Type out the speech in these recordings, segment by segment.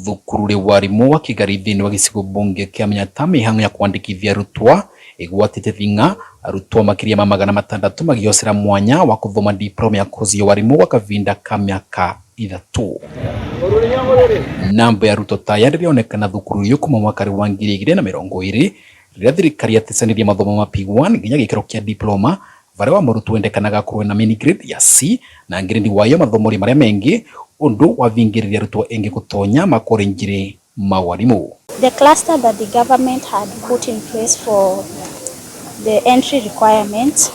Thukuru ri warimu wa Kigari thiini wa gicigo bunge kia Manyatta mihango ya kwandikithia arutwa igwatite thing'a arutwa makiria ma 600 magiocera mwanya wa kuthoma diploma ya kozi ya warimu gwa kavinda ka miaka 3. Namba ya arutwo ta aya ndirionekana thukuru iyo kuma mwaka wa 2020 riria thirikari yaticanirie mathomo ma P1 nginya gikiro kia diploma varia wa murutwo wendekanaga akorwo na mini grade ya C na ngirindi wayo mathomori maria mengi undu wavingiriria arutwo engi gutonya makorenjiri ma warimu. The cluster that the government had put in place for the entry requirements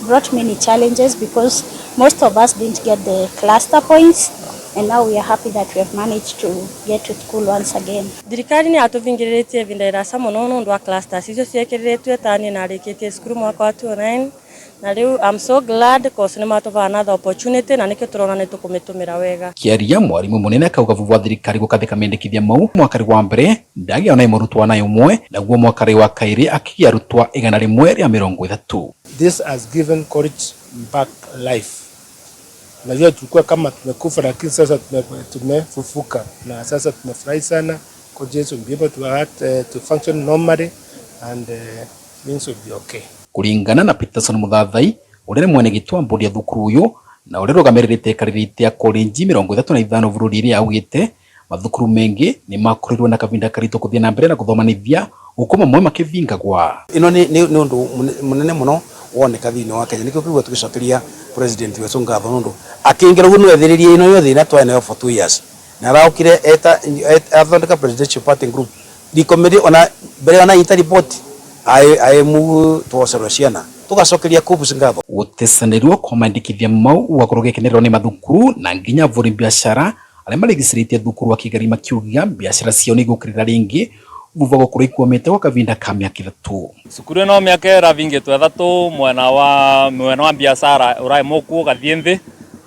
brought many challenges because most of us didn't get the cluster points, and now we are happy that we have managed to get to school once again. Thirikari ni yatuvingiritie ivinda irasa muno nundu wa clusters icio ciekiriretwe tani narikitie cukuru mwaka wa 2009 na riu I'm so glad cause ni matuva another opportunity na nikio turona ni tukumitumira wega. Kiaria mwarimu munene akauga vuvu wa thirikari gukathika mendekithia mau mwakari wa mbere ndagia ona murutwa na umwe naguo mwakari wa kairi akigia arutwa 130. This has given college back life. Najua tulikuwa kama tumekufa, lakini sasa tumefufuka na sasa tumefurahi sana. College will be able to act, to function normally and things will be okay. Kuringana na Peterson Muthathai uria ni mwene gitua mbodi ya thukuru uyu na uria rugamiriritie ikariritie college 35 bururi-ini augite mathukuru mengi ni makorirwo na kavinda karitu kuthie na mbere na kuthomanithia guku mamwe makivingagwa. Ino ni undu munene muno woneka thiini wa Kenya nikio kigwa tugicokeria president wetu ngatho nundu akiingira uguo niwethiririe ino yothe ina twai nayo for 2 years na araukire eta athondeka presidential party group recommend ona mbere ona ita report ai mu twocerwo ciana tugacokeria KUCCPS ngatho. Gutecanirwo kwa mandikithia mau gwakorwo gikenererwo ni mathukuru na nginya avuri biashara aria marigiciritie thukuru wa Kigari makiuga biashara ciao ni igukirira ringi vuva gukorwo ikwamite gwa kavinda ka miaka 3. Cukuru ino miaka iravingitwe 3 mwena wa biashara urai muku ugathie nthi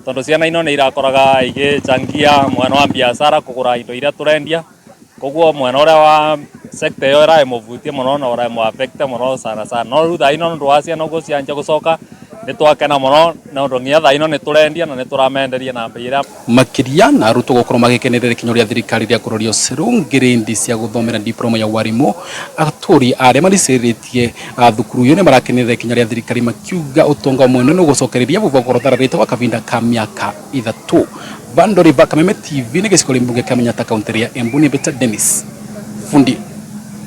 tondu ciana ino ni irakoraga igichangia mwena wa biashara kugura indo iria turendia koguo mwena uria wa sector iyo irai muvutie muno na urai mu affect muno sana sana no riu thaa ino nundu wa ciana uguo cianjia gucoka ni twakena muno na undu nginya thaa ino ni turendia na ni turamenderia na mbei iria makiria na arutwo gukorwo magikenerera ikinya ria thirikari ria kuroria uceru ngirindi cia guthomera diploma ya warimu. Aturi aria mariciritie thukuru iyo ni marakenerera ikinya ria thirikari makiuga utonga mwene ni ugucokereria vuva gukorwo thararite gwa kavinda ka miaka 3. Vandori va Kameme TV ni giciko mbunge kia Manyatta kaunti ya Embu ni Beta Dennis Fundi.